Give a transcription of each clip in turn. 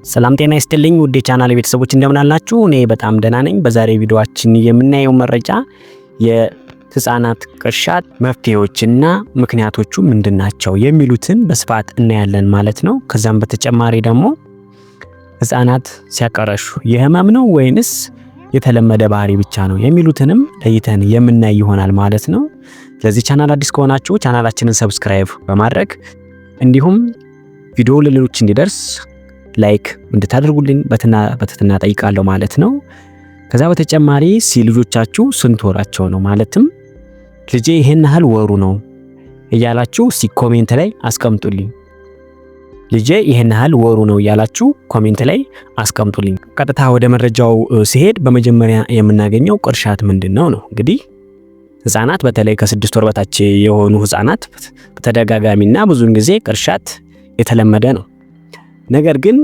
ሰላም ጤና ይስጥልኝ ውድ የቻናል ቤተሰቦች እንደምን አላችሁ? እኔ በጣም ደህና ነኝ። በዛሬ ቪዲዮአችን የምናየው መረጃ የህፃናት ቅርሻት መፍትሄዎችና ምክንያቶቹ ምንድናቸው የሚሉትን በስፋት እናያለን ማለት ነው። ከዛም በተጨማሪ ደግሞ ህፃናት ሲያቀረሹ የህመም ነው ወይንስ የተለመደ ባህሪ ብቻ ነው የሚሉትንም ለይተን የምናይ ይሆናል ማለት ነው። ለዚህ ቻናል አዲስ ከሆናችሁ ቻናላችንን subscribe በማድረግ እንዲሁም ቪዲዮ ለሌሎች እንዲደርስ like እንድታደርጉልኝ በትህትና ጠይቃለሁ ማለት ነው። ከዛ በተጨማሪ ልጆቻችሁ ስንት ወራቸው ነው፣ ማለትም ልጄ ይሄን ያህል ወሩ ነው እያላችሁ እስቲ comment ላይ አስቀምጡልኝ። ልጄ ይሄን ያህል ወሩ ነው እያላችሁ comment ላይ አስቀምጡልኝ። ቀጥታ ወደ መረጃው ሲሄድ በመጀመሪያ የምናገኘው ቅርሻት ምንድን ነው ነው። እንግዲህ ህፃናት በተለይ ከ6 ወር በታች የሆኑ ህፃናት በተደጋጋሚና ብዙውን ጊዜ ቅርሻት የተለመደ ነው። ነገር ግን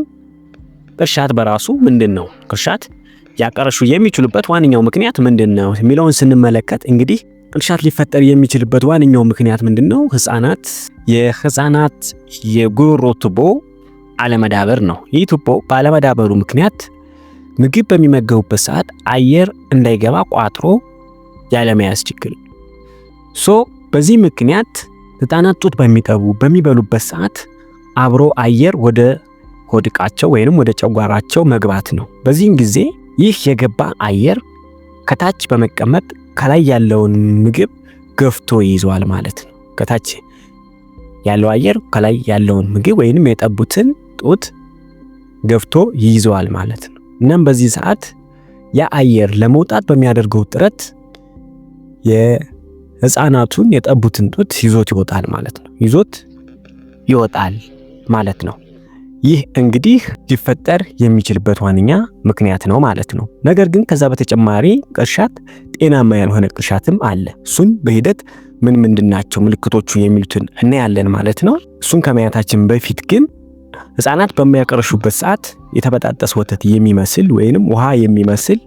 ቅርሻት በራሱ ምንድን ነው? ቅርሻት ያቀረሹ የሚችሉበት ዋነኛው ምክንያት ምንድን ነው የሚለውን ስንመለከት እንግዲህ ቅርሻት ሊፈጠር የሚችልበት ዋነኛው ምክንያት ምንድን ነው? የህፃናት የጉሮሮ ቱቦ አለመዳበር ነው። ይህ ቱቦ ባለመዳበሩ ምክንያት ምግብ በሚመገቡበት ሰዓት አየር እንዳይገባ ቋጥሮ ያለመያዝ ችግር። So በዚህ ምክንያት ህፃናት ጡት በሚጠቡ፣ በሚበሉበት ሰዓት አብሮ አየር ወደ ሆድ ዕቃቸው ወይንም ወደ ጨጓራቸው መግባት ነው። በዚህም ጊዜ ይህ የገባ አየር ከታች በመቀመጥ ከላይ ያለውን ምግብ ገፍቶ ይይዘዋል ማለት ነው። ከታች ያለው አየር ከላይ ያለውን ምግብ ወይንም የጠቡትን ጡት ገፍቶ ይይዘዋል ማለት ነው። እናም በዚህ ሰዓት ያ አየር ለመውጣት በሚያደርገው ጥረት የህፃናቱን የጠቡትን ጡት ይዞት ይወጣል ማለት ነው። ይዞት ይወጣል ማለት ነው። ይህ እንግዲህ ሊፈጠር የሚችልበት ዋነኛ ምክንያት ነው ማለት ነው። ነገር ግን ከዛ በተጨማሪ ቅርሻት ጤናማ ያልሆነ ቅርሻትም አለ። እሱን በሂደት ምን ምንድናቸው ምልክቶቹ የሚሉትን እናያለን ማለት ነው። እሱን ከማየታችን በፊት ግን ህፃናት በሚያቀርሹበት ሰዓት የተበጣጠሰ ወተት የሚመስል ወይንም ውሃ የሚመስል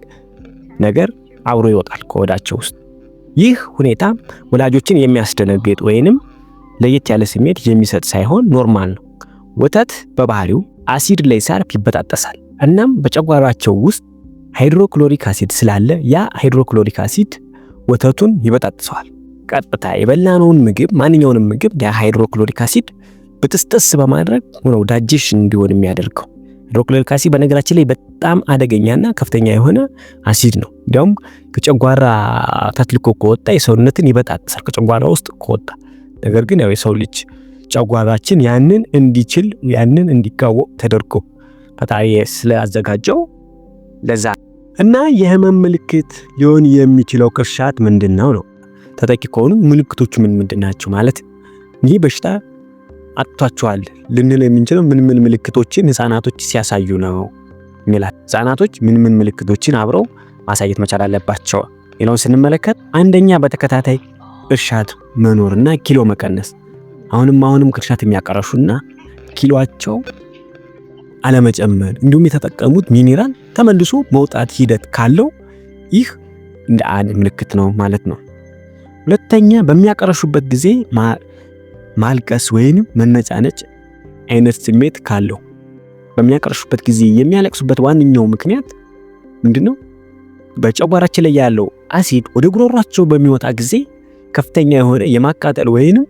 ነገር አብሮ ይወጣል ከሆዳቸው ውስጥ። ይህ ሁኔታ ወላጆችን የሚያስደነግጥ ወይንም ለየት ያለ ስሜት የሚሰጥ ሳይሆን normal ነው። ወተት በባህሪው አሲድ ላይ ሲያርፍ ይበጣጠሳል። እናም በጨጓራቸው ውስጥ hydrochloric acid ስላለ ያ hydrochloric acid ወተቱን ይበጣጥሰዋል። ቀጥታ የበላነውን ምግብ፣ ማንኛውንም ምግብ ያ hydrochloric acid ብጥስጥስ በማድረግ ነው digestion እንዲሆን የሚያደርገው። Hydrochloric acid በነገራችን ላይ በጣም አደገኛና ከፍተኛ የሆነ አሲድ ነው። እንዲያውም ከጨጓራ ተትልኮ ከወጣ የሰውነትን ይበጣጥሳል ከጨጓራ ውስጥ ከወጣ። ነገር ግን ያው የሰው ልጅ ጨጓራችን ያንን እንዲችል፣ ያንን እንዲቃወም ተደርጎ ፈጣሪ ስላዘጋጀው ለዛ። እና የህመም ምልክት ሊሆን የሚችለው ቅርሻት ምንድን ነው ነው? ተጠቂ ከሆኑ ምልክቶቹ ምን ምንድን ናቸው? ማለት ይህ በሽታ አጥቷቸዋል ልንል የምንችለው ምን ምን ምልክቶችን ህፃናቶች ሲያሳዩ ነው ይላል። ህፃናቶች ምን ምን ምልክቶችን አብረው ማሳየት መቻል አለባቸው የሚለውን ስንመለከት አንደኛ በተከታታይ ቅርሻት መኖርና ኪሎ መቀነስ። አሁንም አሁንም ቅርሻት የሚያቀረሹና ኪሎአቸው አለመጨመር፣ እንዲሁም የተጠቀሙት ሚኒራል ተመልሶ መውጣት ሂደት ካለው ይህ እንደ አንድ ምልክት ነው ማለት ነው። ሁለተኛ በሚያቀረሹበት ጊዜ ማልቀስ ወይንም መነጫነጭ አይነት ስሜት ካለው። በሚያቀረሹበት ጊዜ የሚያለቅሱበት ዋነኛው ምክንያት ምንድነው? በጨጓራችን ላይ ያለው አሲድ ወደ ጉሮሯቸው በሚወጣ ጊዜ ከፍተኛ የሆነ የማቃጠል ወይንም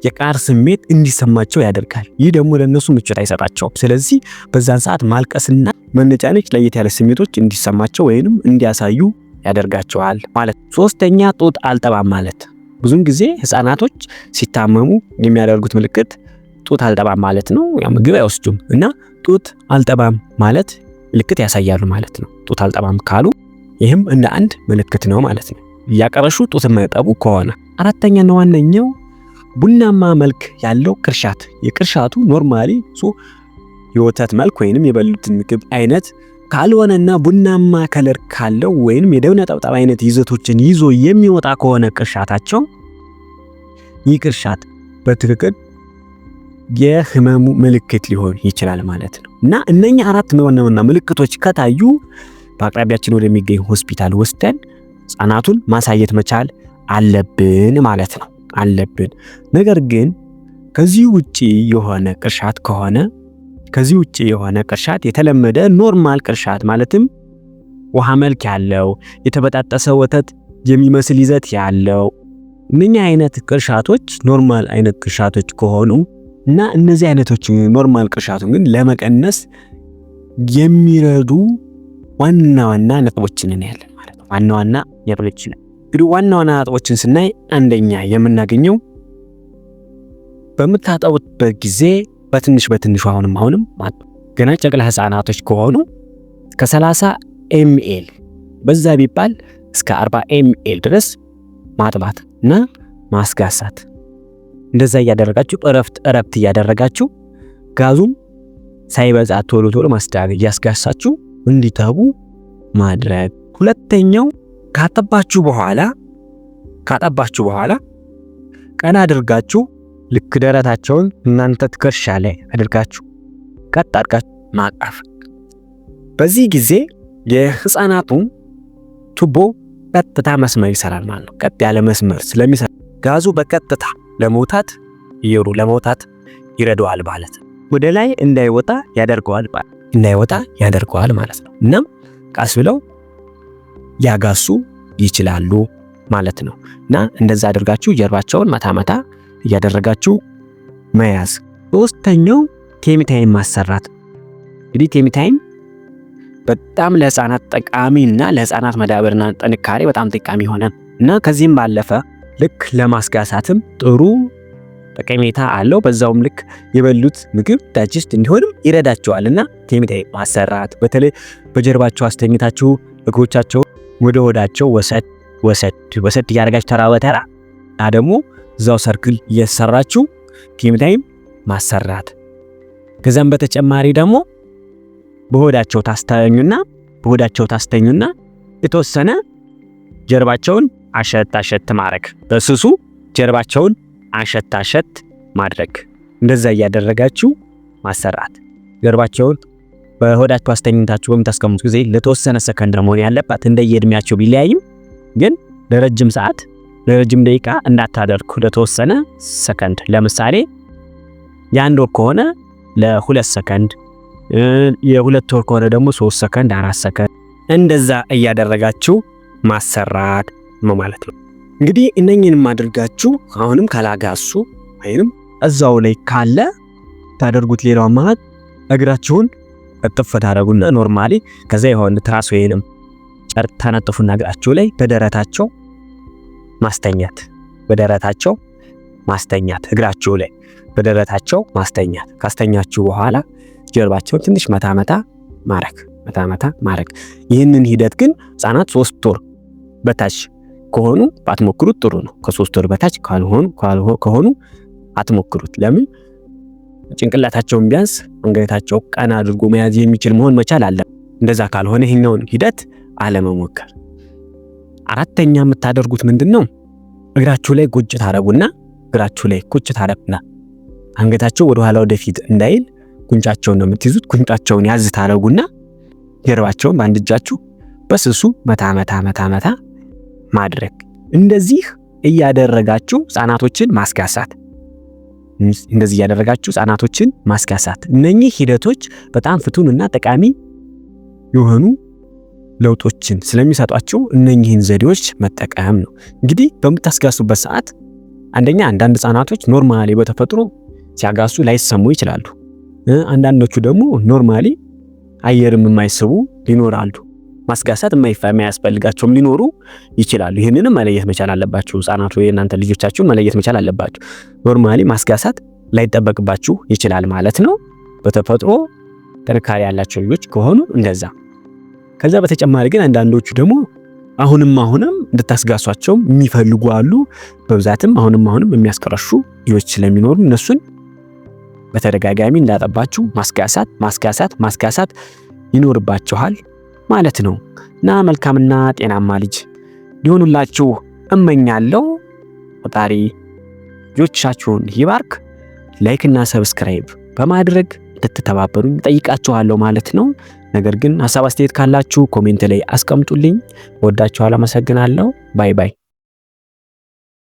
የቃር ስሜት እንዲሰማቸው ያደርጋል። ይህ ደግሞ ለእነሱ ምቾት አይሰጣቸውም። ስለዚህ በዛን ሰዓት ማልቀስና መነጫነጭ ለየት ያለ ስሜቶች እንዲሰማቸው ወይንም እንዲያሳዩ ያደርጋቸዋል ማለት ነው። ሶስተኛ ጡት አልጠባም ማለት። ብዙን ጊዜ ህፃናቶች ሲታመሙ የሚያደርጉት ምልክት ጡት አልጠባም ማለት ነው። ያው ምግብ አይወስዱም እና ጡት አልጠባም ማለት ምልክት ያሳያሉ ማለት ነው። ጡት አልጠባም ካሉ ይህም እንደ አንድ ምልክት ነው ማለት ነው፣ እያቀረሹ ጡት የማይጠቡ ከሆነ። አራተኛና ዋነኛው ቡናማ መልክ ያለው ቅርሻት። የቅርሻቱ normally የወተት መልክ ወይንም የበሉትን ምግብ አይነት ካልሆነና ቡናማ color ካለው ወይንም የደም ነጠብጣብ አይነት ይዘቶችን ይዞ የሚወጣ ከሆነ ቅርሻታቸው፣ ይህ ቅርሻት በትክክል የህመሙ ምልክት ሊሆን ይችላል ማለት ነው። እና እነኛ አራት ዋና ዋና ምልክቶች ከታዩ በአቅራቢያችን ወደሚገኝ ሆስፒታል ወስደን ህጻናቱን ማሳየት መቻል አለብን ማለት ነው፣ አለብን። ነገር ግን ከዚህ ውጪ የሆነ ቅርሻት ከሆነ ከዚህ ውጭ የሆነ ቅርሻት የተለመደ normal ቅርሻት ማለትም ውሃ መልክ ያለው፣ የተበጣጠሰ ወተት የሚመስል ይዘት ያለው፣ እነኛ አይነት ቅርሻቶች normal አይነት ቅርሻቶች ከሆኑ እና እነዚህ አይነቶች normal ቅርሻቱን ግን ለመቀነስ የሚረዱ ዋና ዋና ነጥቦችን እናያለን ማለት ነው። ዋና ዋና ነጥቦችን እንግዲህ ዋና ዋና ነጥቦችን ስናይ አንደኛ የምናገኘው በምታጠቡበት ጊዜ በትንሽ በትንሹ አሁንም አሁንም ገና ጨቅላ ህፃናቶች ከሆኑ ከ30 ml በዛ ቢባል እስከ 40 ml ድረስ ማጥባት እና ማስጋሳት። እንደዛ እያደረጋችሁ እረፍት እረፍት እያደረጋችሁ ጋዙም ሳይበዛ ቶሎ ቶሎ ማስዳግ እያስጋሳችሁ እንዲተቡ ማድረግ። ሁለተኛው ካጠባችሁ በኋላ ቀና አድርጋችሁ ልክ ደረታቸውን እናንተ ትከሻ ላይ አድርጋችሁ ቀጥ አድርጋችሁ ማቀፍ። በዚህ ጊዜ የህፃናቱ ቱቦ ቀጥታ መስመር ይሰራል ማለት ነው። ቀጥ ያለ መስመር ስለሚሰራ ጋዙ በቀጥታ ለመውጣት አየሩ ለመውጣት ይረዳዋል ማለት ነው። ወደ ላይ እንዳይወጣ ያደርገዋል ማለት ነው። እናም ቀስ ብለው ያጋሱ ይችላሉ ማለት ነው። እና እንደዛ አድርጋችሁ ጀርባቸውን መታ መታ እያደረጋችሁ መያዝ። ሶስተኛው tummy time ማሰራት። እንግዲህ tummy time በጣም ለህፃናት ጠቃሚ እና ለህፃናት መዳበርና ጥንካሬ በጣም ጠቃሚ የሆነ እና ከዚህም ባለፈ ልክ ለማስጋሳትም ጥሩ ጠቀሜታ አለው። በዛውም ልክ የበሉት ምግብ digest እንዲሆንም ይረዳቸዋል። እና tummy time ማሰራት በተለይ በጀርባቸው አስተኝታችሁ እግሮቻቸው ወደ ሆዳቸው ወሰድ ወሰድ ወሰድ እያደረጋችሁ ተራ በተራ እና ደግሞ እዛው circle እየሰራችሁ tummy time ማሰራት። ከዛም በተጨማሪ ደግሞ በሆዳቸው ታስተኙና የተወሰነ ጀርባቸውን አሸት አሸት ማድረግ፣ በስሱ ጀርባቸውን አሸት አሸት ማድረግ፣ እንደዛ እያደረጋችሁ ማሰራት። ጀርባቸውን በሆዳቸው አስተኝታችሁ በምታስቀምጡ ጊዜ ለተወሰነ ሰከንድ መሆን ያለባት፣ እንደየእድሜያቸው ቢለያይም ግን ለረጅም ሰዓት ለረጅም ደቂቃ እንዳታደርጉ። ለተወሰነ ሰከንድ፣ ለምሳሌ የ1 ወር ከሆነ ለ2 ሰከንድ፣ የ2 ወር ከሆነ ደግሞ 3 ሰከንድ፣ 4 ሰከንድ እንደዛ እያደረጋችሁ ማሰራት ነው ማለት ነው። እንግዲህ እነኝንም አድርጋችሁ አሁንም ካላጋሱ ወይንም እዛው ላይ ካለ ታደርጉት ሌላው አማራጭ እግራችሁን እጥፍ ታደርጉና normally ከዛ የሆነ ትራስ ወይንም ጨርቅ ታነጥፉና እግራችሁ ላይ በደረታቸው ማስተኛት፣ እግራችሁ ላይ በደረታቸው ማስተኛት። ካስተኛችሁ በኋላ ጀርባቸውን ትንሽ መታ መታ ማረግ፣ መታ መታ ማረግ። ይህንን ሂደት ግን ህጻናት 3 ወር በታች ከሆኑ ባትሞክሩት ጥሩ ነው። ከ3 ወር በታች ካልሆኑ ከሆኑ አትሞክሩት። ለምን? ጭንቅላታቸውን ቢያንስ አንገታቸው ቀና አድርጎ መያዝ የሚችል መሆን መቻል አለ። እንደዛ ካልሆነ ይሄኛውን ሂደት አለመሞከር። አራተኛ የምታደርጉት ምንድን ነው? እግራችሁ ላይ ቁጭ ታረጉና አንገታቸው ወደ ኋላ ወደፊት እንዳይል ጉንጫቸውን ነው የምትይዙት። ጉንጫቸውን ያዝ ታረጉና ጀርባቸውን በአንድ እጃችሁ በስሱ መታ መታ መታ መታ ማድረግ። እንደዚህ እያደረጋችሁ ህጻናቶችን ማስጋሳት። እንደዚህ እያደረጋችሁ ህጻናቶችን ማስጋሳት። እነኚህ ሂደቶች በጣም ፍቱንና ጠቃሚ የሆኑ ለውጦችን ስለሚሰጧቸው እነኚህን ዘዴዎች መጠቀም ነው። እንግዲህ በምታስጋሱበት ሰዓት አንደኛ አንዳንድ ህጻናቶች normally በተፈጥሮ ሲያጋሱ ላይሰሙ ይችላሉ። አንዳንዶቹ ደግሞ normally አየርም የማይስቡ ሊኖራሉ። ማስጋሳት የማያስፈልጋቸውም ሊኖሩ ይችላሉ። ይህንንም መለየት መቻል አለባችሁ። ህጻናቱ የእናንተ ልጆቻችሁን መለየት መቻል አለባችሁ። Normally ማስጋሳት ላይጠበቅባችሁ ይችላል ማለት ነው። በተፈጥሮ ጥንካሬ ያላቸው ልጆች ከሆኑ እንደዛ። ከዛ በተጨማሪ ግን አንዳንዶቹ ደግሞ አሁንም አሁንም እንድታስጋሷቸው የሚፈልጉ አሉ። በብዛትም አሁንም አሁንም የሚያስቀረሹ ልጆች ስለሚኖሩ እነሱን በተደጋጋሚ እንዳጠባችሁ ማስጋሳት ማስጋሳት ማስጋሳት ይኖርባችኋል ማለት ነው። እና መልካምና ጤናማ ልጅ ሊሆኑላችሁ እመኛለሁ። ፈጣሪ ልጆቻችሁን ይባርክ። Like እና subscribe በማድረግ እንድትተባበሩኝ ጠይቃችኋለሁ ማለት ነው። ነገር ግን ሀሳብ አስተያየት ካላችሁ comment ላይ አስቀምጡልኝ። ወዳችኋለሁ። አመሰግናለሁ። Bye bye።